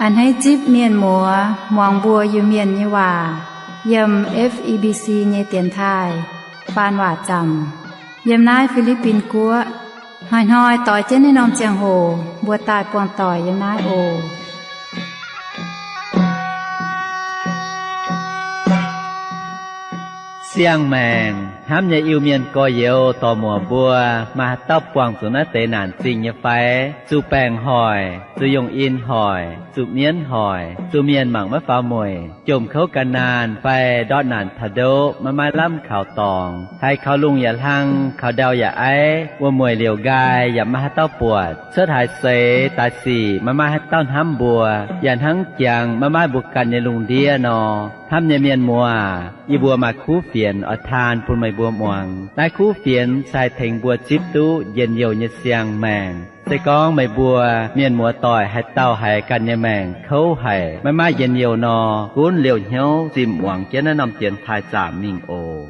A'hneiv zipv mienh muoz muangx mbuo Iu-Mienh nyei waac yiem F E B C nyei dienx taaih faan waac zaamc yiem naaiv Fi^li^bin Guoqv. Hnoi-hnoi doix jienv naaiv norm ziangh hoc mbuo daaih buangh doic yiem naaiv oc. Siang-maengc hnamv nyei Iu-Mienh gorx-youz dorc-muoc mbuo, maaih haaix dauh buangh zuqc naaiv deix naanc zingh nyei fai? Zuqc baengc hoic, zuqc yungh in hoic, zuqc mienv hoic, zuqc mienh mangc maiv faaux mueic, jomc kouv gan naanh fai ndortv naanc taux ndoqv maiv maaih lamh kaux dorngx, haiz kaux lungh yaac hlang, kaux ndau yaac aiv, wuom-mueic liouc nqaai yaac maiv maaih haaix dauh buatc, cuotv haaix seix daaih sic maiv maaih haaix dauh hnamv mbuo, yaac hnangv jangx maiv maaih mbuo ganh nyei lungh ndiev nor. Hnamv nyei mienh muoz, yie mbuo maaih kuv fienx oix taan bun meih mbuo muangx. Naaiv kuv fienx se haih tengx mbuo zipv duqv njien-youh nyei siang-maengc. Se gorngv meih mbuo mienh muoz-doic haaix dauh haiz ganh nyei maengc kouv haic, maiv maaih njien-youh nor, gunv liouh hnyouv zimh muangx jienv naaiv norm dienx taaih zaamc mingh oc.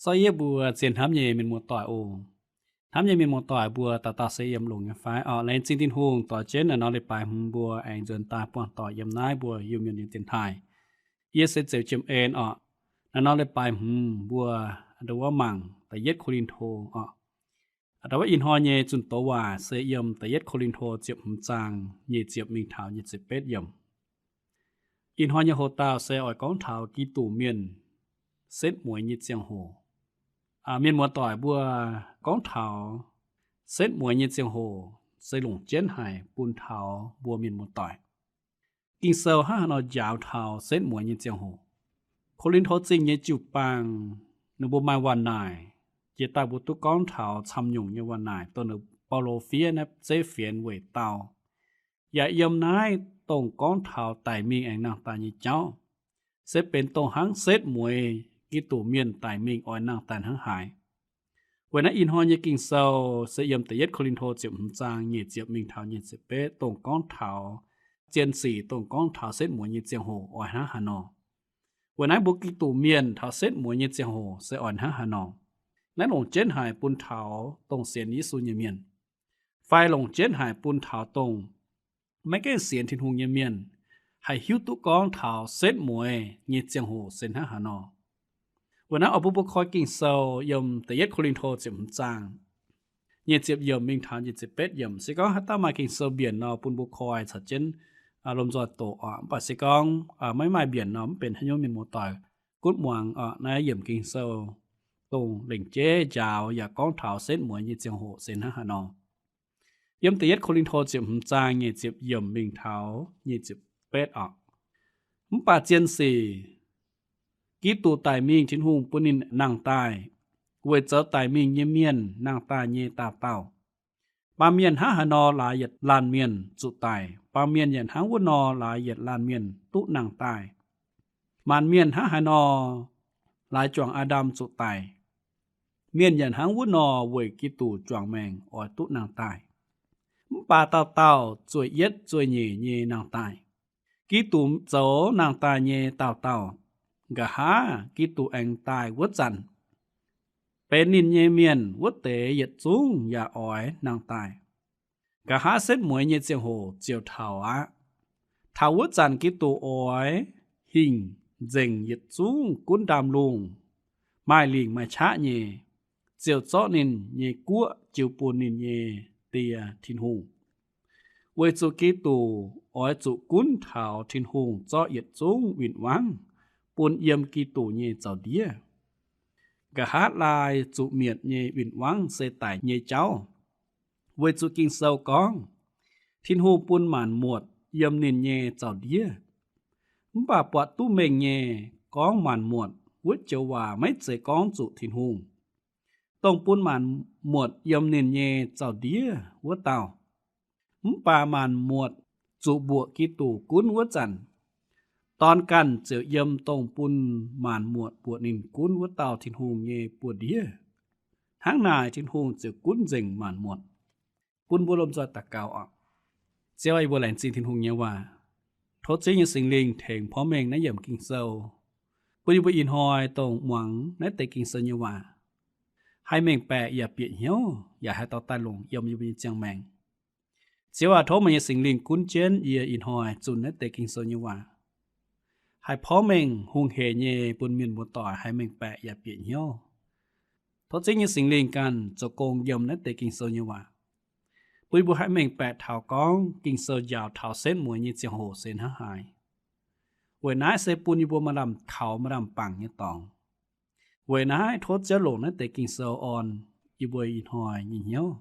Zorqv yie mbuo zien hnamv nyei mienh muoz-doic oc. Hnamv nyei mienh muoz-doic mbuo dauh dauh se yiem longx nyei fai? Orqc, laengz zingh Tin-Hungh doix jienv naaiv norm leiz-baaix hmz mbuo aengx nzuonx daaih buangh doic yiem naaiv mbuo Iu-Mienh nyei dienx taaih. Yie se Zeuz Jiem En orqc. Naaiv norm leiz-baaix hmz mbuo ndau wuov mangc da'yietv Ko^lin^to orqc. Ndau wuov ih hnoi nyei zunh doz waac se yiem da'yietv Ko^lin^to ziepc hmz zaang nyic ziepc mingh taux nyic ziepc betv yiemc. Ih hnoi nyei hoc-dauh se oix gorngv taux Giduc mienh setv mueiz nyei ziangh hoc. Mienh muoz-doic mbuo, gorngv taux setv mueiz nyei ziangh hoc se longc jienv haic bun taux mbuo mienh muoz-doic. Ging-Sou hnangv haaix nor njaaux taux setv mueiz nyei ziangh hoc? Ko^lin^to Zingh nyei jiu-baang ninh mbuo maaih waac-naaic, jiex daaih mbuo duqv gorngv taux camv-nyungc nyei waac-naaic dongh ninh Baulo fiev naaiv zeiv fienx weic dauh, yaac yiem naaiv dongh gorngv taux daic mingh aengx nangh daaih nyei jauv, se benx dongh hnangv setv mueiz Giduc mienh daic mingh oix nangh daaih hnangv haaix. Weic naaiv ih hnoi nyei Ging-Sou se yiem da'yietv Ko^lin^to ziepc hmz zaang nyic ziepc mingh taux nyic ziepc betv dongh gorngv taux zien sic, dongh gorngv taux setv mueiz nyei ziangh hoc oix hnangv haaix nor. Weic naaiv mbuo Giduc mienh taux setv mueiz nyei ziangh hoc se oix hnangv haaix nor. Naaiv longc jienv haic bun taux dongh sienx Yesu nyei mienh, fai longc jienv haic bun taux dongh maiv gaengh sienx Tin-Hungh nyei mienh, haih hiuv duqv gorngv taux setv mueiz nyei ziangh hoc se hnangv haaix nor. Weic naaiv oix bun mbuo koi Ging-Sou yiem da'yietv Ko^lin^to ziepc hmz zaang nyic ziepc yiemc mingh taux nyic ziepc betv yiemc. Se gorngv haaix dauh maaih Ging-Sou mbienc nor, bun mbuo koi caux jienv lomh nzoih doqc oc. Mv baac se gorngv maiv maaih mbienc nor, mv benx haaix nyungc, mienh muoz-doic gunv muangx oc. Naaiv yiemc Ging-Sou dongh lengc jeiv njaaux yaac gorngv taux setv mueiz nyei ziangh hoc se hnangv haaix nor. Yiem da'yietv Ko^lin^to ziepc hmz zaang nyic ziepc yiemc mingh taux nyic ziepc betv oc. Mv baac zien sic, Giduc daic mingh, Tin-Hungh bun ninh nangh daaih, weic zoux daic mingh nyei mienh nangh daaih nyei daauh dauh. Baamh mienh hnangv haaix nor laaix yietc laanh mienh zuqc daic, baamh mienh yaac hnangv wuov nor laaix yietc laanh mienh duqv nangh daaih. Maanc mienh hnangv haaix nor laaix juangc Aa^ndam zuqc daic, mienh yaac hnangv wuov nor weic Giduc juangc maengc oix duqv nangh daaih. Mv baac dauh dauh zueih yietv zueih nyeic nyei nangh daaih. Giduc zoux nangh daaih nyei daauh dauh. Nqa'haav Giduc aengx daaih wuov zanc, benx ninh nyei mienh wuov deix yietc zungv yaac oix nangh daaih. Nqa'haav setv mueiz nyei ziangh hoc ziouc taux aqv. Taux wuov zanc Giduc oix hingh nzengc yietc zungv gunv ndaamv-lungh, maaih lingc maaih qaqv nyei, ziouc zorqv ninh nyei guoqv jiu bun ninh nyei Die, Tin-Hungh. Weic zuqc Giduc oix zuqc gunv taux Tin-Hungh zorqv yietc zungv win-wangv bun yiem Giduc nyei zaux-ndiev. Nqa'haav laai zuqc mietc nyei win-wangv se daic nyei jauv. Weic zuqc Ging-Sou gorngv, Tin-Hungh bun maanc muotc yiem ninh nyei zaux-ndiev. Mv baac buatc duqv mengh nyei, gorngv maanc muotc wuov joux waac maiv zeiz gorngv zuqc Tin-Hungh, dongh bun maanc muotc yiem ninh nyei zaux-ndiev wuov dauh. Mv baac maanc muotc zuqc mbuoqc Giduc gunv wuov zanc, dorn ganh ziouc yiem dongh bun maanc muotc buoqc ninh gunv wuov dauh Tin-Hungh nyei buoz-ndiev. Hnangv naaic Tin-Hungh ziouc gunv nzengc maanc muotc, bun mbuo lomh nzoih daux gaux oc. Ziouv aah, yie mbuo laengz zingh Tin-Hungh nyei waac. Tov Ziouv nyei Singx Lingh tengx porv mengh naaiv yiemc Ging-Sou, bun yie mbuo ih hnoi dongh muangx naaiv deix Ging-Sou nyei waac haih mengh baeqc yaac bieqc hnyouv, yaac haih dorh daaih longc yiem yie mbuo nyei ziangh maengc. Ziouv aac, tov meih nyei Singx Lingh gunv jienv yie ih hnoi zunh naaiv deix Ging-Sou nyei waac, haih porv mengh hungh heic nyei bun mienh muoz-doic haih mengh baeqc yaac bieqc hnyouv. Tov Ziouv nyei Singx Lingh ganh zoux gong yiem naaiv deix Ging-Sou nyei waac, bun yie mbuo haih mengh baeqc taux gorngv Ging-Sou njaaux taux setv mueiz nyei ziangh hoc se hnangv haaix. Weic naaiv se bun yie mbuo maaih lamh kaux maaih lamh bangc nyei dorngx. Weic naaiv tov Ziouv longc naaiv deix Ging-Sou orn yie mbuo ih hnoi nyei hnyouv.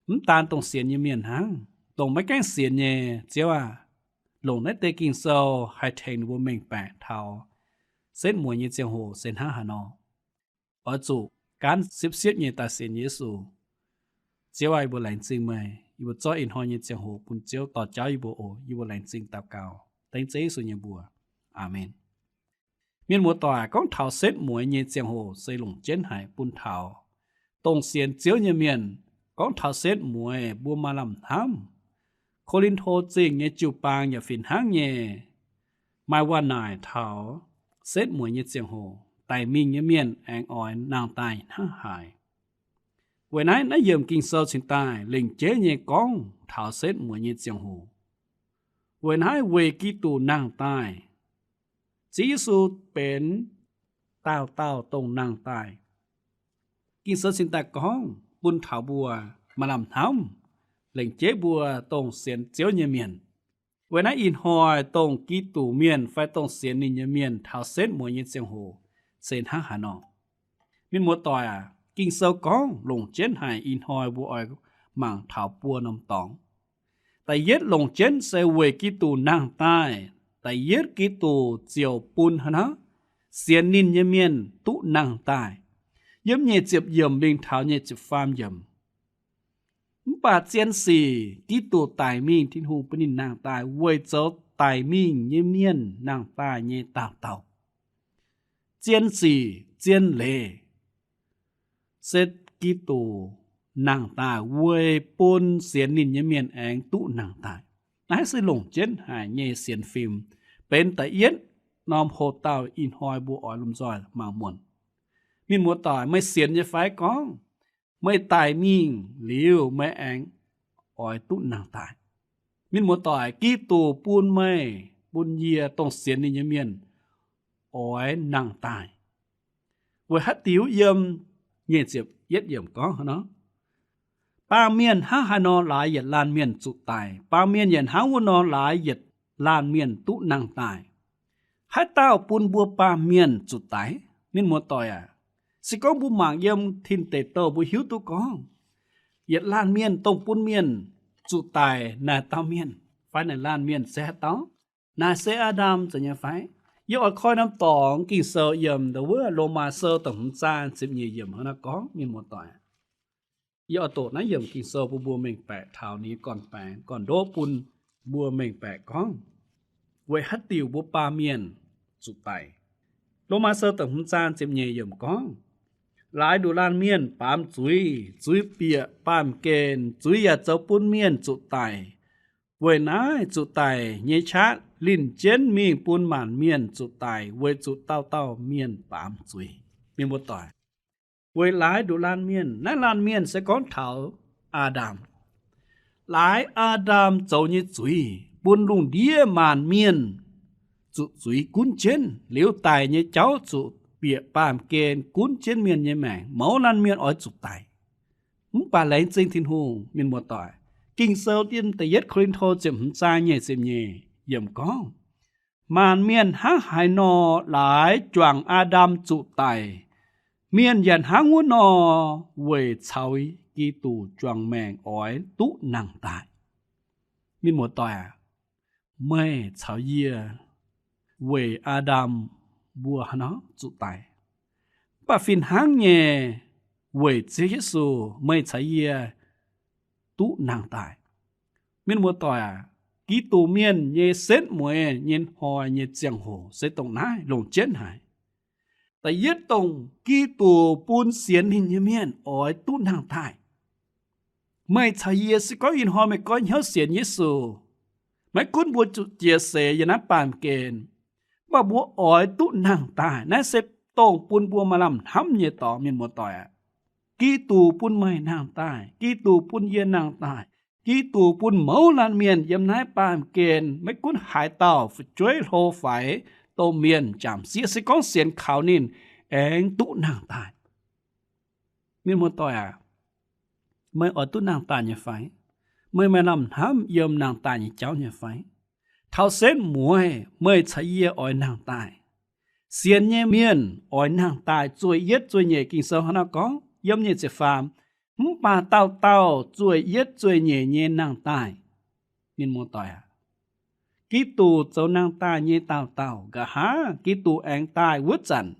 Mv daan dongh sienx nyei mienh hnangv, dongh maiv gaengh sienx nyei, Ziouv aah, longc naaiv deix Ging-Sou haih tengx ninh mbuo mengh baeqc taux setv mueiz nyei ziangh hoc se hnangv haaix nor. Oix zuqc gaanv siepv-siepv nyei daaih sienx Yesu. Ziouv aah, yie mbuo laengz zingh meih, yie mbuo zorqv ih hnoi nyei ziangh hoc bun Ziouv dorh jauv yie mbuo oc. Yie mbuo laengz zingh daux gaux dengv Ziouv Yesu nyei mbuox. Aamen. Mienh muoz-doic, gorngv taux setv mueiz nyei ziangh hoc se longc jienv haic bun taux dongh sienx Ziouv nyei mienh. Gorngv taux setv mueiz mbuo maaih lamh hnamv. Ko^lin^to Zingh nyei jiu-baang yaac fih hnangv nyei maaih waac naaic taux setv mueiz nyei ziangh hoc daic mingh nyei mienh aengx oix nangh daaih hnangv haaix. Weic naaiv, naaiv yiemc Ging-Sou cingx daaih lengc jeiv nyei gorngv taux setv mueiz nyei ziangh hoc. Weic naaiv weic Giduc nangh daaih. Ziouv Yesu benx daauh dauh dongh nangh daaih. Ging-Sou cingx daaih gorngv bun taux mbuo maaih lamh hnamv, lengc jeiv mbuo dongh sienx Ziouv nyei mienh. Weic naaiv ih hnoi dongh Giduc mienh fai dongh sienx ninh nyei mienh taux setv mueiz nyei ziangh hoc se hnangv haaix nor. Mienh muoz-doic aac, Ging-Sou gorngv longc jienv haic. Ih hnoi mbuo oix mangc taux buo norm dorngx. Da'yietv longc jienv se weic Giduc nangh daaih. Da'yietv Giduc ziouc bun haaix nor sienx ninh nyei mienh duqv nangh daaih. Yiem nyic ziepc yiemc mingh taux nyic ziepc faam yiemc. Mv baac zien sic Giduc daic mingh, Tin-Hungh bun ninh nangh daaih weic zoux daic mingh nyei mienh nangh daaih nyei daauh dauh. Zien sic, zien leiz se Giduc nangh daaih weic bun sienx ninh nyei mienh aengx duqv nangh daaih. Naaiv se longc jienv haic nyei sienx fim, benx da'yietv norm hoc-dauh ih hnoi mbuo oix lomh nzoih mangc muonc. Mienh muoz-doic, meih sienx nyei fai? Gorngv meih daic mingh liuz meih aengx oix duqv nangh daaih. Mienh muoz-doic, Giduc bun meih, bun yie dongh sienx ninh nyei mienh oix nangh daaih. Weic haaix diuc? Yiem nyic ziepc yietv yiemc gorngv nor, baamh mienh hnangv haaix nor laaix yietc laanh mienh zuqc daic, baamh mienh yaac hnangv wuov nor laaix yietc laanh mienh duqv nangh daaih. Haaix dauh bun mbuo baamh mienh zuqc daic? Mienh muoz-doic aac, se gorngv mbuo mangc yiem Tin Deic Douh mbuo hiuv duqv gorngv yietc laanh mienh dongh bun mienh zuqc daic naaic dauh mienh fai naaic laanh mienh se haaix dauh? Naaic se Aa^ndam zoux nyei fai? Yie oix koi norm dorngx Ging-Sou yiem ndau wuov Lomaa Sou da'hmz zaang ziepc nyeic yiemc hnangv naaiv gorngv, mienh muoz-doic. Yie oix doqc naaiv yiemc Ging-Sou bun mbuo mengh baeqc taux ninh nyei gorn-baengx gorn-ndoqv bun mbuo mengh baeqc gorngv weic haaix diuc mbuo baamh mienh zuqc daic. Lomaa Sou da'hmz zaang ziepc nyeic yiemc gorngv, laaix nduqc laanh mienh baamz zuiz, zuiz bieqc baamh gen, zuiz yaac zoux bun mienh zuqc daic. Weic naaiv zuqc daic nyei qaqv linh jienv mingh bun maanc mienh zuqc daic weic zuqc dauh dauh mienh baamz zuiz. Mienh muoz-doic, weic laaix nduqc laanh mienh, naaiv laanh mienh se gorngv taux Aa^ndam, laaix Aa^ndam zoux nyei zuiz bun lungh ndiev maanc mienh zuqc zuiz gunv jienv, liuz daic nyei jauv zuqc bieqc baamh gen gunv jienv mienh nyei maengc. Mouz laanh mienh oix zuqc daic. Mv baac laengz zingh Tin-Hungh, mienh muoz-doic, Ging-Sou yiem da'yietv Ko^lin^to ziepc hmz zaang nyic ziepc nyeic yiemc gorngv, maanc mienh hnangv haaix nor laaix juangc Aa^ndam zuqc daic, mienh yaac hnangv wuov nor weic caux Giduc juangc maengc oix duqv nangh daaih. Mienh muoz-doic aac, meih caux yie weic Aa^ndam mbuo hnangv zuqc daic. Mv baac fih hnangv nyei, weic Ziouv Yesu meih caux yie duqv nangh daaih. Mienh muoz-doic aac, Giduc Mienh nyei setv mueiz nyei hnoi nyei ziangh hoc se dongh naaiv longc jienv haic. Da'yietv dongh Giduc bun sienx ninh nyei mienh oix duqv nangh daaih. Meih caux yie se gorngv ih hnoi meih goiv hnyouv sienx Yesu, maiv gunv mbuo zuqc jiex seix yiem naaiv baamh gen, mv baac mbuo oix duqv nangh daaih. Naaiv se dongh bun mbuo maaih lamh hnamv nyei dorngx, mienh muoz-doic aac. Giduc bun meih nangh daaih. Giduc bun yie nangh daaih. Giduc bun mouz laanh mienh yiem naaiv baamh gen, maiv gunv haaix dauh fu'jueiv hlo faix, domh mienh, jaamc sieqv, se gorngv sienx kaux ninh, aengx duqv nangh daaih. Mienh muoz-doic aac, meih oix duqv nangh daaih nyei fai? Meih maaih lamh hnamv yiem nangh daaih nyei jauv nyei fai? Taux setv mueiz meih caux yie oix nangh daaih. Sienx nyei mienh oix nangh daaih zueih yietv zueih nyeic. Ging-Sou hnangv naaiv gorngv yiem nyic ziepc faam, mv baac dauh dauh zueih yietv zueih nyeic nyei nangh daaih. Mienh muoz-doic aac, Giduc zoux nangh daaih nyei dauh dauh. Nqa'haav Giduc aengx daaih wuov zanc,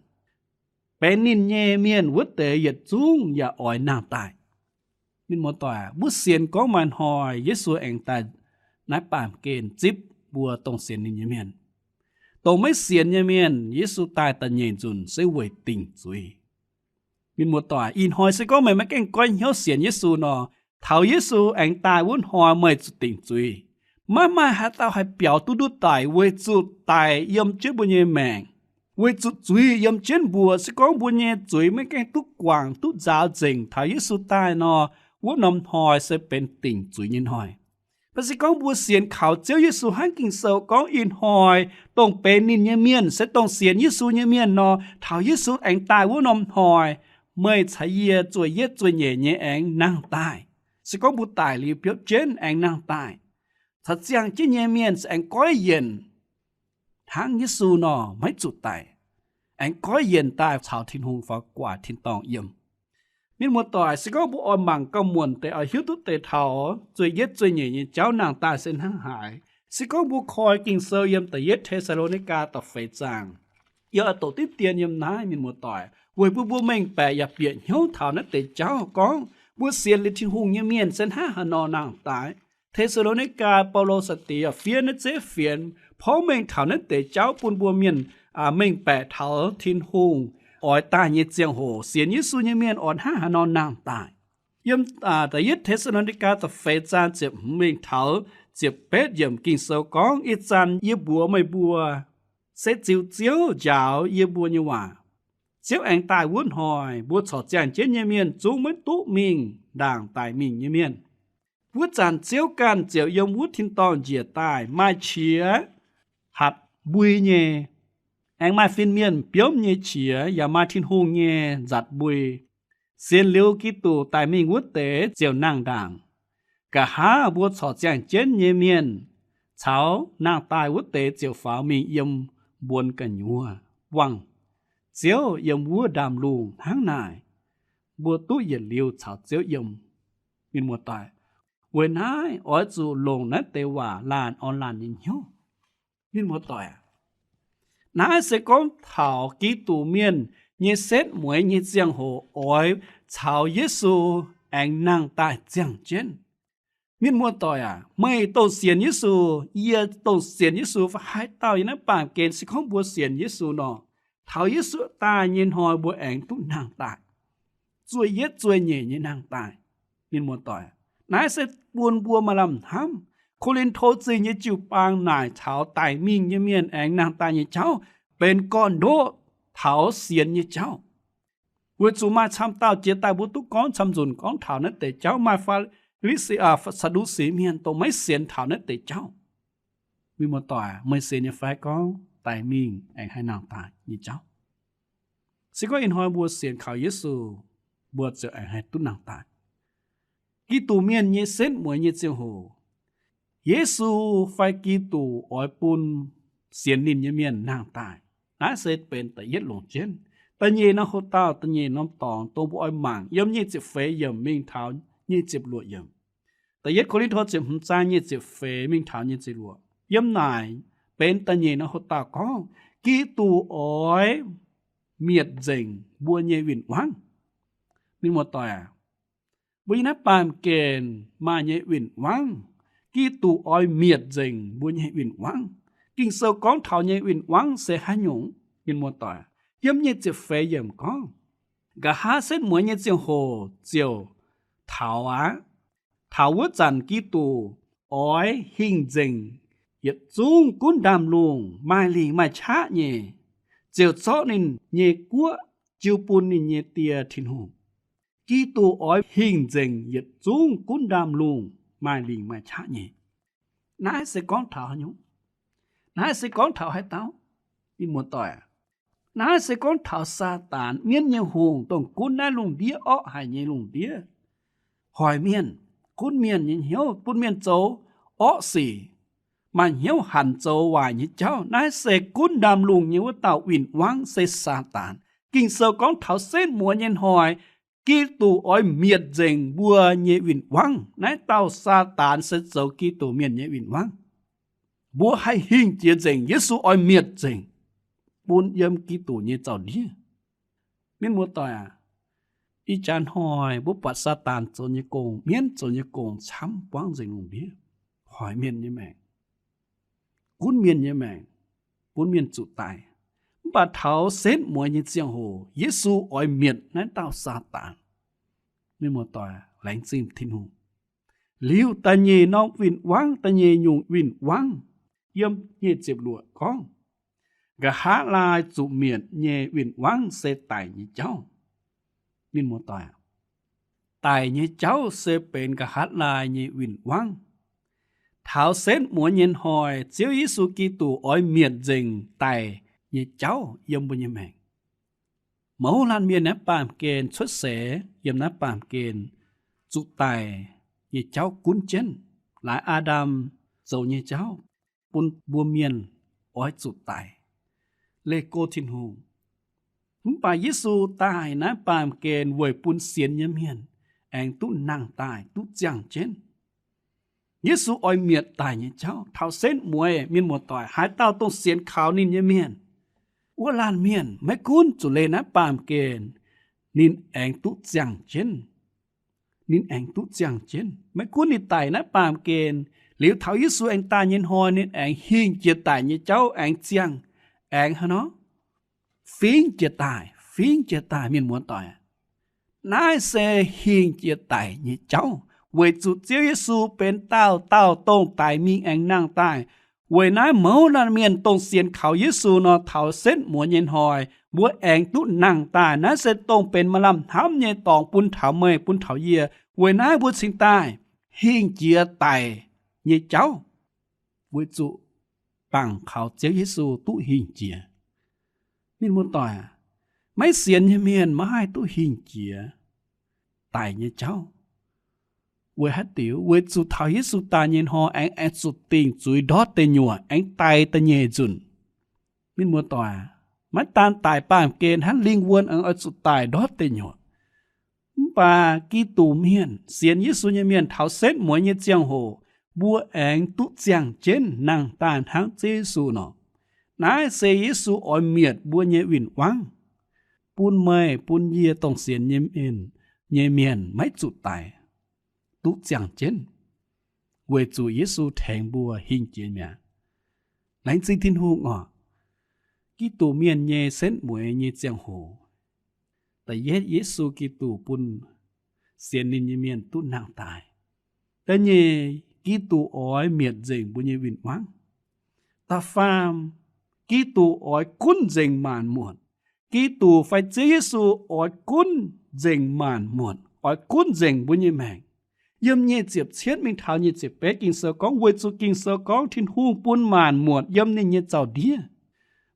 benx ninh nyei mienh wuov deix yietc zungv yaac oix nangh daaih. Mienh muoz-doic aac, mbuo sienx gorngv maaih hnoi Yesu aengx daaih naaiv baamh gen zipv mbuo dongh sienx ninh nyei mienh. Dongh maiv sienx nyei mienh, Yesu daaih da'nyeic nzunc se weic dingc zuiz. Mienh muoz-doic, ih hnoi se gorngv meih maiv gaengh goiv hnyouv sienx Yesu nor, taux Yesu aengx daaih wuov hnoi meih zuqc dingc zuiz. Maiv maaih haaix dauh haih biaux duqv ndutv daic weic zuqc daic yiem jienv mbuo nyei maengc, weic zuqc zuiz yiem jienv mbuo. Se gorngv mbuo nyei zuiz maiv gaengh duqv guangc duqv nzaaux nzengc, taux Yesu daaih nor, wuov norm hnoi se benx dingc zuiz nyei hnoi. Mv baac se gorngv mbuo sienx kaux Ziouv Yesu hnangv Ging-Sou gorngv, ih hnoi dongh benx ninh nyei mienh se dongh sienx Yesu nyei mienh nor, taux Yesu aengx daaih wuov norm hnoi, meih caux yie zueih yietv zueih nyeic nyei aengx nangh daaih. Se gorngv mbuo daic liuz biopv jienv aengx nangh daaih, caux ziangh jienv nyei mienh se aengx goiv yienc hnangv Yesu nor, maiv zuqc daic, aengx goiv yienc daaih caux Tin-Hungh faaux gu'nguaaic tin-dorngh yiem. Mienh muoz-doic, se gorngv mbuo oix mangc gauh muonc deix, oix hiuv duqv deix taux zueih yietv zueih nyeic nyei jauv nangh daaih se hnangv haaix, se gorngv mbuo koi Ging-Sou yiem Da'yietv Te^saa^lo^ni^gaa da'feix zaang, yie oix doqc diqv dien yiem naaiv, mienh muoz-doic, weic bun mbuo mengh baeqc yaac bieqc hnyouv taux naaiv deix jauv gorngv mbuo sienx liuz Tin-Hungh nyei mienh se hnangv haaix nor nangh daaih. Te^saa^lo^ni^gaa, Baulo sai-diex fiev naaiv zeiv fienx porv mengh taux naaiv deix jauv bun mbuo mienh mengh baeqc taux Tin-Hungh oix daaih nyei ziangh hoc sienx Yesu nyei mienh oix hnangv haaix nor nangh daaih. Yiem Da'yietv Te^saa^lo^ni^gaa da'feix zaang ziepc hmz mingh taux ziepc betv yiemc Ging-Sou gorngv, ih zanc yie mbuox meih mbuo, se ziux Ziouv njaaux yie mbuo nyei waac. Ziouv aengx daaih wuov hnoi, mbuo corc ziangh jienv nyei mienh zungv maiv duqv mingh ndaangc daic mingh nyei mienh. Wuov zanc Ziouv ganh ziouc yiem wuov tin-dorngh njiec daaih, maaih qiex hatc mbui nyei, aengx maaih fin-mienh biomv nyei qiex, yaac maaih Tin-Hungh nyei nzatc mbui. Sienx liuz Giduc daic mingh wuov deix ziouc nangh ndaangc. Nqa'haav mbuo corc ziangh jienv nyei mienh caux nangh daaih wuov deix ziouc faaux mingh yiem mbuonx gu'nyuoz buangh Ziouv yiem wuov ndaamv-lungh hnangv naaic, mbuo duqv yietc liuz caux Ziouv yiem. Mienh muoz-doic, weic naaiv oix zuqc longc naaiv deix waac laanh orn laanh nyei hnyouv. Mienh muoz-doic, naaiv se gorngv taux Giduc Mienh nyei setv mueiz nyei ziangh hoc oix caux Yesu aengx nangh daaih ziangh jienv. Mienh muoz-doic aac, meih dongh sienx Yesu, yie dongh sienx Yesu fai haaix dauh yiem naaiv baamh gen, se gorngv mbuo sienx Yesu nor, taux Yesu daaih nyei hnoi mbuo aengx duqv nangh daaih, zueih yietv zueih nyeic nyei nangh daaih. Mienh muoz-doic, naaiv se bun mbuo maaih lamh hnamv. Ko^lin^to Zingh nyei jiu-baang naaic taux daic mingh nyei mienh aengx nangh daaih nyei jauv benx gorn-ndoqv taux sienx nyei jauv. Weic zuqc maaih camv dauh jiex daaih mbuo duqv gorngv camv nzunc gorngv taux naaiv deix jauv. Maaih Faa^li^si, Saa^ndu^si mienh dongh maiv sienx taux naaiv deix jauv. Mienh muoz-doic, meih sienx nyei fai gorngv daic mingh aengx haih nangh daaih nyei jauv? Se gorngv ih hnoi mbuo sienx kaux Yesu, mbuo ziouc aengx haih duqv nangh daaih. Giduc Mienh nyei setv mueiz nyei ziangh hoc, Yesu fai Giduc oix bun sienx ninh nyei mienh nangh daaih. Naaiv se benx da'yietv longc jienv. Da'nyeic norm hoc-dauh, da'nyeic norm dorngx dongh mbuo oix mangc yiem nyic ziepc feix yiemc mingh taux nyic ziepc luoqc yiemc. Da'yietv Ko^lin^to ziepc hmz zaang nyic ziepc feix mingh taux nyic ziepc luoqc. Yiem naaic benx da'nyeic norm hoc-dauh gorngv Giduc oix mietc nzengc mbuo nyei win-wangv. Mienh muoz-doic aac, mbuo yiem naaiv baamh gen maaih nyei win-wangv, Giduc oix mietc nzengc mbuo nyei win-wangv. Ging-Sou gorngv taux nyei win-wangv se haaix nyungc? Mienh muoz-doic, yiem nyic ziepc feix yiemc gorngv, nqa'haav setv mueiz nyei ziangh hoc ziouc taux aqv. Taux wuov zanc Giduc oix hingh nzengc yietc zungv gunv ndaamv-lungh maaih lingc maaih qaqv nyei, ziouc zorqv ninh nyei guoqv jiu bun ninh nyei Die Tin-Hungh. Giduc oix hingh nzengc yietc zungv gunv ndaamv-lungh maaih lingc maaih qaqv nyei. Naaiv se gorngv taux haaix nyungc? Naaiv se gorngv taux haaix dauh? Mienh muoz-doic, naaiv se gorngv taux Saadaan, mienv nyei hungh, dongh gunv naaiv lungh ndiev orqv haic nyei lungh ndiev, hoic mienh, gunv mienh nyei hnyouv, bun mienh zoux orqv sic, maaih hnyouv hanc zoux waaic nyei jauv. Naaiv se gunv ndaamv-lungh nyei wuov dauh win-wangv se Saadaan. Ging-Sou gorngv taux setv mueiz nyei hnoi, Giduc oix mietc nzengc mbuo nyei win-wangv. Naaiv dauh Saadaan se zoux Giduc mienh nyei win-wangv. Mbuo haih hingh jiex nzengc, Yesu oix mietc nzengc, bun yiem Giduc nyei zaux-ndiev. Mienh muoz-doic aac, ih jaax hnoi mbuo buatc Saadaan zoux nyei gong, mienv zoux nyei gong camv buangv nzengc lungh ndiev, hoic mienh nyei maengc, gunv mienh nyei maengc, bun mienh zuqc daic. Mv baac taux setv mueiz nyei ziangh hoc, Yesu oix mietc naaiv dauh Saadaan. Mienh muoz-doic, laengz zingh Tin-Hungh. Liuz da'nyeic norm win-wangv, da'nyeic nyungc win-wangv, yiem nyic ziepc luoqc gorngv, nqa'haav laai zuqc mietc nyei win-wangv se daic nyei jauv. Mienh muoz-doic, daic nyei jauv se benx nqa'haav laai nyei win-wangv. Taux setv mueiz nyei hnoi, Ziouv Yesu Giduc oix mietc nzengc daic nyei jauv yiem mbuo nyei maengc. Mouz laanh mienh naaiv baamh gen cuotv seix yiem naaiv baamh gen zuqc daic nyei jauv gunv jienv. Laaix Aa^ndam zoux nyei jauv bun mbuo mienh oix zuqc daic, leih go Tin-Hungh. Mv baac Yesu daaih naaiv baamh gen weic bun sienx nyei mienh aengx duqv nangh daaih, duqv ziangh jienv. Yesu oix mietc daic nyei jauv. Taux setv mueiz, mienh muoz-doic, haaix dauh dongh sienx kaux ninh nyei mienh, wuov laanh mienh maiv gunv zuqc leih naaiv baamh gen, ninh aengx duqv ziangh jienv. Ninh aengx duqv ziangh jienv. Maiv gunv ninh daic naaiv baamh gen, liuz taux Yesu aengx daaih nyei hnoi, ninh aengx hingh jiex daic nyei jauv aengx ziangh, aengx haaix nor? Fingx jiex daaih, fingx jiex daaih, mienh muoz-doic. Naaiv se hingh jiex daic nyei jauv, weic zuqc Ziouv Yesu benx dauh dauh dongh daic mingh aengx nangh daaih. Weic naaiv mouz laanh mienh dongh sienx kaux Yesu nor, taux setv mueiz nyei hnoi mbuo aengx duqv nangh daaih. Naaiv se dongh benx maaih lamh hnamv nyei dorngx bun taux meih, bun taux yie. Weic naaiv mbuo cingx daaih hingh jiex daic nyei jauv, weic zuqc bangc kaux Ziouv Yesu duqv hingh jiex. Mienh muoz-doic, maiv sienx nyei mienh maiv haih duqv hingh jiex daic nyei jauv. Weic haaix diuc? Weic zuqc taux Yesu daaih nyei hnoi aengx, aengx zuqc dingc zuiz ndortv deic nyuoqc, aengx daic da'nyeic nzunc. Mienh muoz-doic, maiv daan daic baamh gen, hnangv lingh wuonh aengx oix zuqc daic ndortv deic nyuoqc. Mv baac Giduc mienh, sienx Yesu nyei mienh taux setv mueiz nyei ziangh hoc, mbuo aengx duqv ziangh jienv nangh daaih hnangv Ziouv Yesu nor. Naaiv se Yesu oix mietc mbuo nyei win-wangv, bun meih bun yie dongh sienx nyei mienh, nyei mienh maiv zuqc daic, duqv ziangh jienv, weic zuqc Yesu tengx mbuo hingh jiex mi'aqv. Laengz zingh Tin-Hungh oc. Giduc mienh nyei setv mueiz nyei ziangh hoc, da'yietv Yesu Giduc bun sienx ninh nyei mienh duqv nangh daaih. Da'nyeic, Giduc oix mietc nzengc mbuo nyei win-wangv. Da'faam, Giduc oix gunv nzengc maanc muotc. Giduc fai Ziouv Yesu oix gunv nzengc maanc muotc, oix gunv nzengc mbuo nyei maengc. Yiem nyic ziepc cietv mingh taux nyic ziepc betv Ging-Sou gorngv, weic zuqc Ging-Sou gorngv Tin-Hungh bun maanc muotc yiem ninh nyei zaux-ndiev.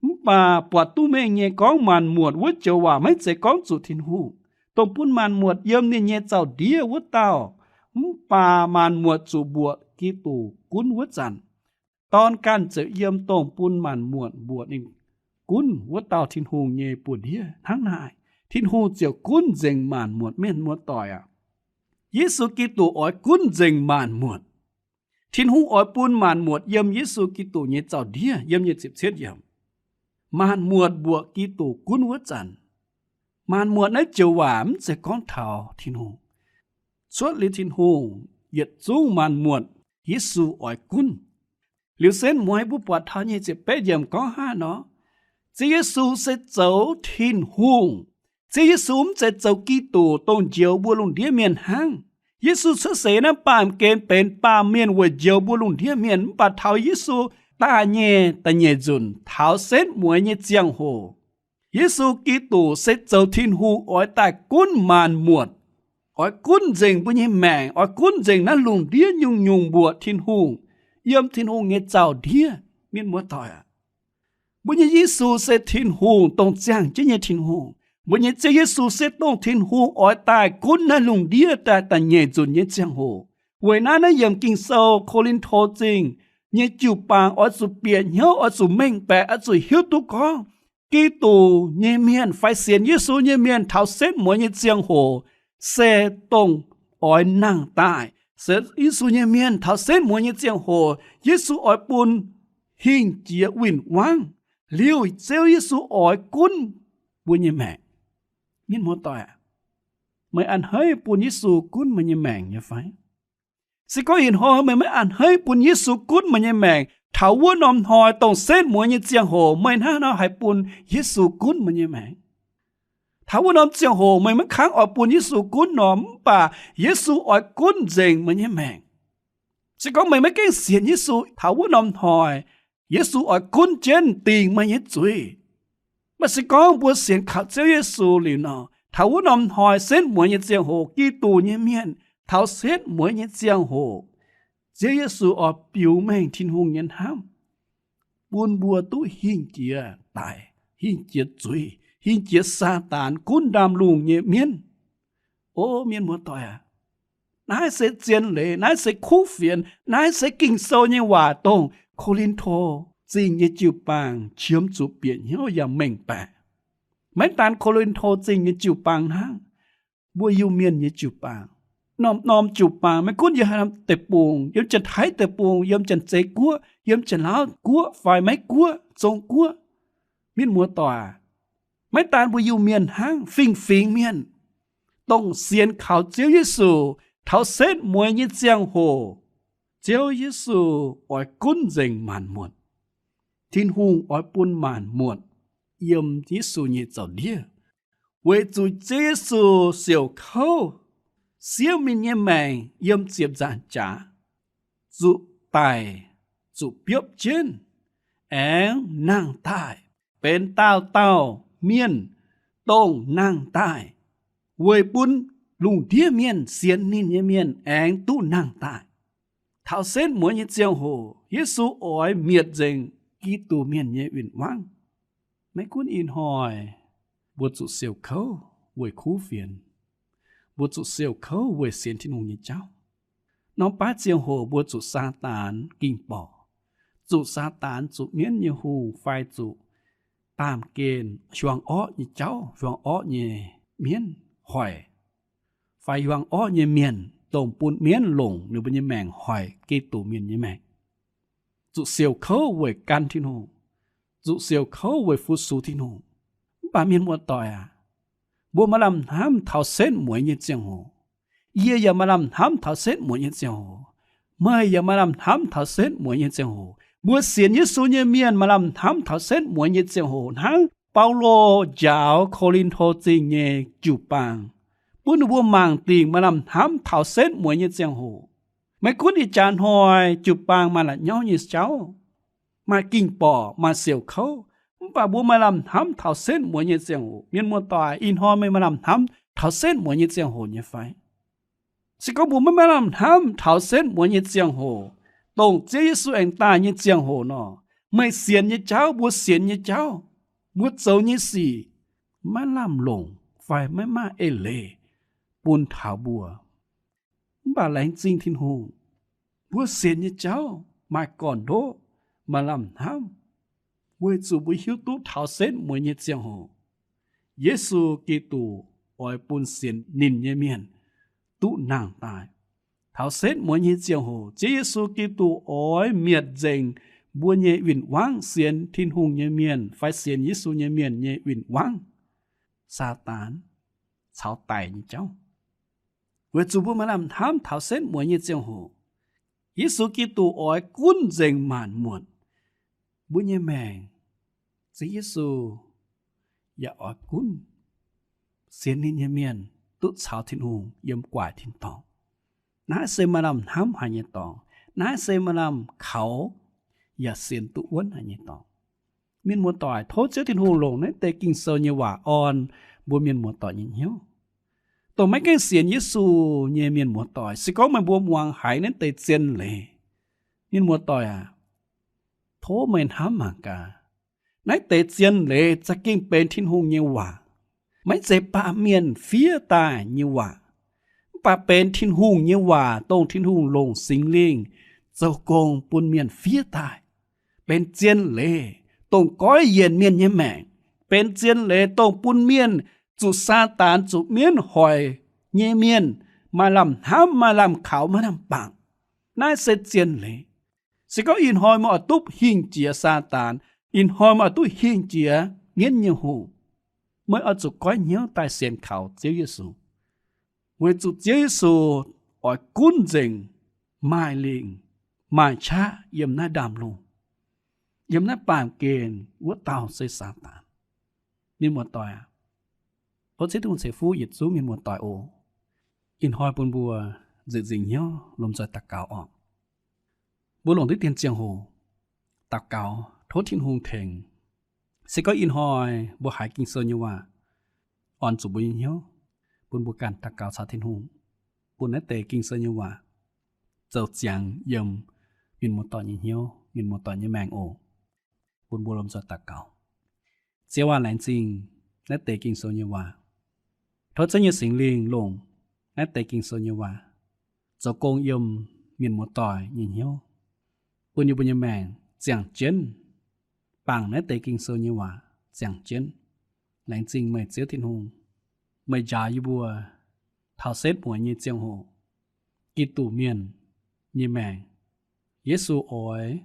Mv baac buatc duqv mengh nyei gorngv maanc muotc wuov joux waac maiv zeiz gorngv zuqc Tin-Hungh, dongh bun maanc muotc yiem ninh nyei zaux-ndiev wuov dauh. Mv baac maanc muotc zuqc mbuoqc Giduc gunv wuov zanc, Dorn ganh ziouc yiem dongh bun maanc muotc mbuoqc ninh gunv wuov dauh Tin-Hungh nyei buoz-ndiev. Hnangv naaic, Tin-Hungh ziouc gunv nzengc maanc muotc. Mienh muoz-doic aac, Yesu Giduc oix gunv nzengc maanc muotc. Tin-Hungh oix bun maanc muotc yiem Yesu Giduc nyei zaux-ndiev, yiem nyic ziepc cietv yiemc. Maanc muotc mbuoqc Giduc gunv wuov zanc, maanc muotc naaiv joux waac mv zeiz gorngv taux Tin-Hungh. Cuotv liuz Tin-Hungh, yietc zungv maanc muotc Yesu oix gunv. Liuz setv mueiz mbuo buatc taux nyei ziepc betv yiemc gorngv hnangv nor, Ziouv Yesu se zoux Tin-Hungh. Ziouv Yesu mv zeiz zoux Giduc, dongh njoux mbuo lungh ndiev mienh hnangv. Yesu cuotv seix naaiv baamh gen benx baamh mienh weic njoux mbuo lungh ndiev mienh, mv baac taux Yesu daaih nyei da'nyeic nzunc, taux setv mueiz nyei ziangh hoc, Yesu Giduc se zoux Tin-Hungh oix daaih gunv maanc muotc, oix gunv nzengc mbuo nyei maengc, oix gunv nzengc naaiv lungh ndiev nyungc-nyungc mbuoqc Tin-Hungh, yiem Tin-Hungh nyei zaux-ndiev. Mienh muoz-doic aac, mbuo nyei Yesu se Tin-Hungh, dongh ziangh jienv nyei Tin-Hungh. Mbuo nyei Ziouv Yesu se dongh Tin-Hungh oix daaih gunv naaiv lungh ndiev daaih da'nyeic nzunc nyei ziangh hoc. Weic naaiv, naaiv yiem Ging-Sou, Ko^lin^to Zingh nyei jiu-baang oix zuqc bieqc hnyouv, oix zuqc mengh baeqc, oix zuqc hiuv duqv gorngv Giduc nyei mienh fai sienx Yesu nyei mienh taux setv mueiz nyei ziangh hoc se dongh oix nangh daaih. Sienx Yesu nyei mienh taux setv mueiz nyei ziangh hoc, Yesu oix bun hingh jiex win-wangv. Liuz Ziouv Yesu oix gunv mbuo nyei maengc. Mienh muoz-doic aac, meih a'hneiv bun Yesu gunv meih nyei maengc nyei fai? Se gorngv ih hnoi meih maiv a'hneiv bun Yesu gunv meih nyei maengc, taux wuov norm hnoi dongh setv mueiz nyei ziangh hoc meih hnangv nor haih bun Yesu gunv meih nyei maengc? Taux wuov norm ziangh hoc meih maiv kangv oix bun Yesu gunv nor, mv baac Yesu oix gunv nzengc meih nyei maengc. Se gorngv meih maiv gaengh sienx Yesu, taux wuov norm hnoi Yesu oix gunv jienv dingc meih nyei zuiz. Mv baac se gorngv mbuo sienx kaux Ziouv Yesu liuz nor, taux wuov norm hnoi setv mueiz nyei ziangh hoc, Giduc nyei mienh taux setv mueiz nyei ziangh hoc, Ziouv Yesu oix biux mengh Tin-Hungh nyei hnamv, bun mbuo duqv hingh jiex daic, hingh jiex zuiz, hingh jiex Saadaan gunv ndaamv-lungh nyei mienv. O mienh muoz-doic aac, naaiv se zien leiz, naaiv se kuv fienx, naaiv se Ging-Sou nyei waac dongh Ko^lin^to Zingh nyei jiu-baang qiemx zuqc bieqc hnyouv yaac mengh baeqc. Maiv daan Ko^lin^to Zingh nyei jiu-baang hnangv, mbuo Iu-Mienh nyei jiu-baang, norm-norm jiu-baang, maiv gunv yiem haaix norm deic-bung, yiem Janx-Taiv deic-bung, yiem Janx-Zei Guoqv, yiem Janx-Laauv Guoqv fai Meiv Guoqv, Zong Guoqv, mienh muoz-doic, maiv daan mbuo Iu-Mienh hnangv, fingx-fingx mienh, dongh sienx kaux Ziouv Yesu, taux setv mueiz nyei ziangh hoc, Ziouv Yesu oix gunv nzengc maanc muotc. Tin-Hungh oix bun maanc muotc yiem Yesu nyei zaux-ndiev, weic zuqc Ziouv Yesu siouc kouv, siev ninh nyei maengc yiem ziepc nzaangc jaax, zuqc daic, zuqc biopv jienv, aengx nangh daaih, benx daauh dauh mienh dongh nangh daaih, weic bun lungh ndiev mienh sienx ninh nyei mienh aengx duqv nangh daaih. Taux setv mueiz nyei ziangh hoc, Yesu oix mietc nzengc Giduc mienh nyei win-wangv. Maiv gunv ih hnoi mbuo zuqc siouc kouv weic kuv fienx, mbuo zuqc siouc kouv weic sienx Tin-Hungh nyei jauv, norm baav ziangh hoc mbuo zuqc Saadaan ging-borqc, zuqc Saadaan, zuqc mienv nyei hungh fai zuqc baamh gen hiuang orqv nyei jauv, hiuang orqv nyei mienv hoic, fai hiuang orqv nyei mienh, dongh bun mienv longc ninh mbuo nyei maengc hoic Giduc mienh nyei maengc. Zuqc siouc kouv weic gan Tin-Hungh, zuqc siouc kouv weic fu-sux Tin-Hungh. Mv baac mienh muoz-doic aac, mbuo maaih lamh hnamv taux setv mueiz nyei ziangh hoc. Yie yaac maaih lamh hnamv taux setv mueiz nyei ziangh hoc. Meih yaac maaih lamh hnamv taux setv mueiz nyei ziangh hoc. Mbuo sienx Yesu nyei mienh maaih lamh hnamv taux setv mueiz nyei ziangh hoc hnangv Baulo njaaux Ko^lin^to Zingh nyei jiu-baang, bun ninh mbuo mangc dingc maaih lamh hnamv taux setv mueiz nyei ziangh hoc. Maiv gunv ih jaax hnoi jiu-baang maaih la'nyauv nyei jauv, maaih ging-borqc, maaih siouc kouv, mv baac mbuo maaih lamh hnamv taux setv mueiz nyei ziangh hoc. Mienh muoz-doic, ih hnoi meih maaih lamh hnamv taux setv mueiz nyei ziangh hoc nyei fai? Se gorngv mbuo maiv maaih lamh hnamv taux setv mueiz nyei ziangh hoc, dongh Ziouv Yesu aengx daaih nyei ziangh hoc nor, meih sienx nyei jauv, mbuo sienx nyei jauv, mbuo zoux nyei sic maiv lamh longc fai maiv maaih eix leiz bun taux mbuo. Mv baac laengz zingh Tin-Hungh, mbuo sienx nyei jauv maaih gorn-ndoqv, maaih lamh hnamv, weic zuqc mbuo hiuv duqv taux setv mueiz nyei ziangh hoc, Yesu Giduc oix bun sienx ninh nyei mienh duqv nangh daaih. Taux setv mueiz nyei ziangh hoc, Ziouv Yesu Giduc oix mietc nzengc mbuo nyei win-wangv, sienx Tin-Hungh nyei mienh fai sienx Yesu nyei mienh nyei win-wangv, Saadaan caux daic nyei jauv. Weic zuqc mbuo maaih lamh hnamv taux setv mueiz nyei ziangh hoc, Yesu Giduc oix gunv nzengc maanc muotc mbuo nyei maengc. Ziouv Yesu yaac oix gunv sienx ninh nyei mienh duqv caux Tin-Hungh yiem gu'nguaaic tin-dorngh. Naaiv se maaih lamh hnamv haic nyei dorngx. Naaiv se maaih lamh kaux yaac sienx duqv wuonv haic nyei dorngx. Mienh muoz-doic, tov Ziouv Tin-Hungh longc naaiv deix Ging-Sou nyei waac orn mbuo mienh muoz-doic nyei hnyouv. Dongh maiv gaengh sienx Yesu nyei mienh muoz-doic, se gorngv meih mbuo muangx haiz naaiv deix zien leiz, mienh muoz-doic aac, tov meih hnamv mangc gaax, naaiv deix zien leiz za'gengh benx Tin-Hungh nyei waac, maiv zeiz baamh mienh fiev daaih nyei waac, mv baac benx Tin-Hungh nyei waac, dongh Tin-Hungh longc Singx Lingh zoux gong bun mienh fiev daaih, benx zien leiz, dongh goiv yienc mienh nyei maengc, benx zien leiz, dongh bun mienh zuqc Saadaan, zuqc mienv hoic nyei mienh maaih lamh hnamv, maaih lamh kaux, maaih lamh bangc. Naaiv se zien leiz. Se gorngv ih hnoi meih oix duqv hingh jiex Saadaan, ih hnoi meih oix duqv hingh jiex mienv nyei hoc, meih oix zuqc goiv hnyouv daaih sienx kaux Ziouv Yesu, weic zuqc Ziouv Yesu oix gunv nzengc maaih lingc maaih qaqv yiem naaiv ndaamv-lungh, yiem naaiv baamh gen wuov dauh se Saadaan. Mienh muoz-doic aac, tov Ziouv Tin-Hungh ceix fuqv yietc zungv mienh muoz-doic oc. Ih hnoi bun mbuo nzieqc nzingc hnyouv lomh nzoih daux gaux oc. Mbuo longc diqv dien ziangh hoc daux gaux tov Tin-Hungh tengx. Se gorngv ih hnoi mbuo haiz Ging-Sou nyei waac orn zuqc mbuo nyei hnyouv, bun mbuo ganh daux gaux caux Tin-Hungh, bun naaiv deix Ging-Sou nyei waac zoux ziangx yiem mienh muoz-doic nyei hnyouv, mienh muoz-doic nyei maengc oc. Bun mbuo lomh nzoih daux gaux. Ziouv aac, laengz zingh naaiv deix Ging-Sou nyei waac. Tov Ziouv nyei Singx Lingh longc naaiv deix Ging-Sou nyei waac zoux gong yiem mienh muoz-doic nyei hnyouv, bun yie mbuo nyei maengc ziangh jienv, bangc naaiv deix Ging-Sou nyei waac ziangh jienv. Laengz zingh meih Ziouv Tin-Hungh, meih njaaux yie mbuo taux setv mueiz nyei ziangh hoc, Giduc Mienh nyei maengc, Yesu oix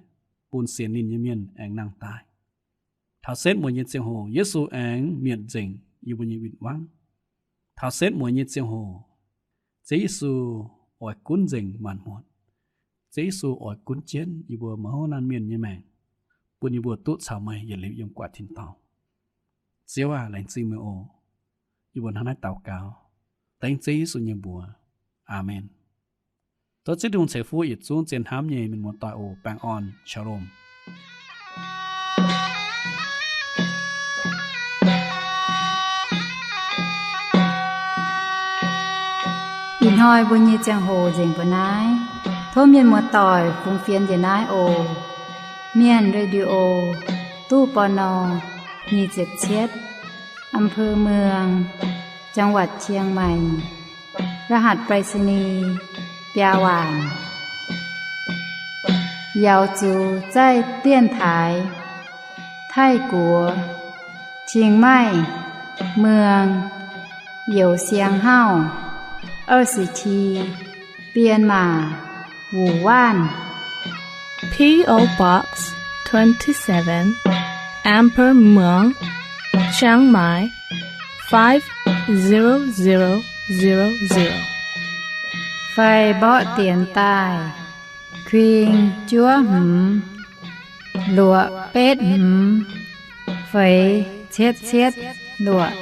bun sienx ninh nyei mienh aengx nangh daaih. Taux setv mueiz nyei ziangh hoc, Yesu aengx mietc nzengc yie mbuo nyei win-wangv. Taux setv mueiz nyei ziangh hoc, Ziouv Yesu oix gunv nzengc maanc muotc. Ziouv Yesu oix gunv jienv yie mbuo mouz nanv mienh nyei maengc, bun yie mbuo duqv caux meih yietc liuz yiem gu'nguaaic tin-dorngh. Ziouv aac, laengz zingh meih oc. Yie mbuo hnangv naaiv daux gaux dengv Ziouv Yesu nyei mbuox. Aamen. Tov Ziouv Tin-Hungh ceix fuqv yietc zungv zien hnamv nyei mienh muoz-doic oc. Baengh orn. Shalom. Ih hnoi mbuo nyei ziangh hoc nzengc mbuo naaiv. Tov mienh muoz-doic fungx fienx njiec naaiv oc. Mienh Radio, ตู้ ปณ. nyic ziepc cietv, อำเภอเมือง จังหวัดเชียงใหม่ รหัสไปรษณีย์ biaa waanc. 瑶族在电台 泰国 Chiang Mai เมือง Yeu Siang Hau 二十七 Myanmar 五万. P O Box twenty-seven, Amber Muang, Chiang Mai, five zero zero zero zero. Fai mborqv dienx daaih, kuing juov hmz, luoqc betv hmz, feix cietv cietv luoqc.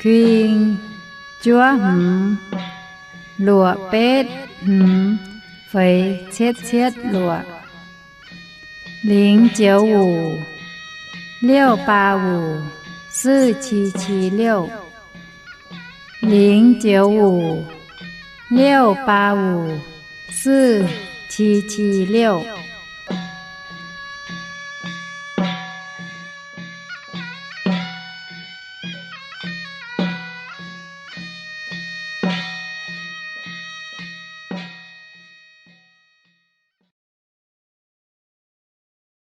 Kuing juov hmz, luoqc betv hmz, feix cietv cietv luoqc. 零九五 六八五 四七七六. 零九五 六八五 四七七六.